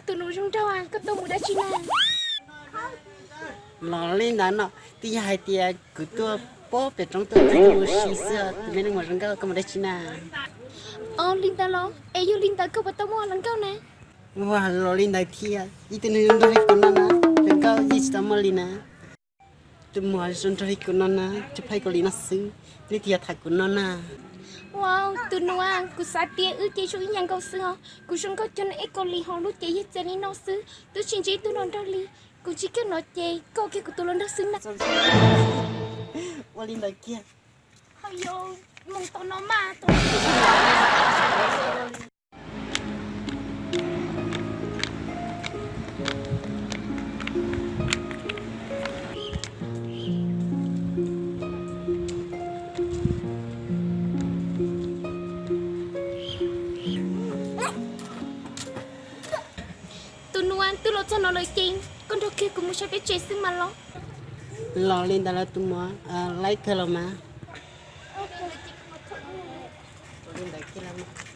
Tus nus zoo nraug, koj tuaj mus dab tsi na? Los li ntawd no, twb yog hais tias kuv tuaj pem roob tuaj txog mus si xwb. Tus me neeg muam zoo nkauj, koj mus dab tsi na? Li ntawd los? Es yog li ntawd koj puas tau muaj hluas nkauj na? Ua los li ntawd thiab, ib tug neeg zoo nraug li kuv no na, hluas nkauj yeej tsis tau muaj li na. Tus muam zoo nraug li kuv no na, tsuas phaij Kaus Lim no xwb, nej twb yog tham kuv no na. Ua, tus nus, kuv xav tias wb ces zoo ib yam nkaus xwb os. Kuv zoo nkauj cog ib Kaus Lim ho lub cev yog txias li no xwb, twb tsis ntsib tus hluas nraug li. Kuv tsis kawg no ces koj kiag kuv tus hluas nraug xwb na. Ua li ntawd kiag. Hos yog mus tom no mas tom Tus nus, twb los txog no lawm ces koj nrog kiag kuv mus saib peb tsev xwb mas los. Los li ntawd los tus muam, laib kawg los mas. Li ntawd kiag los.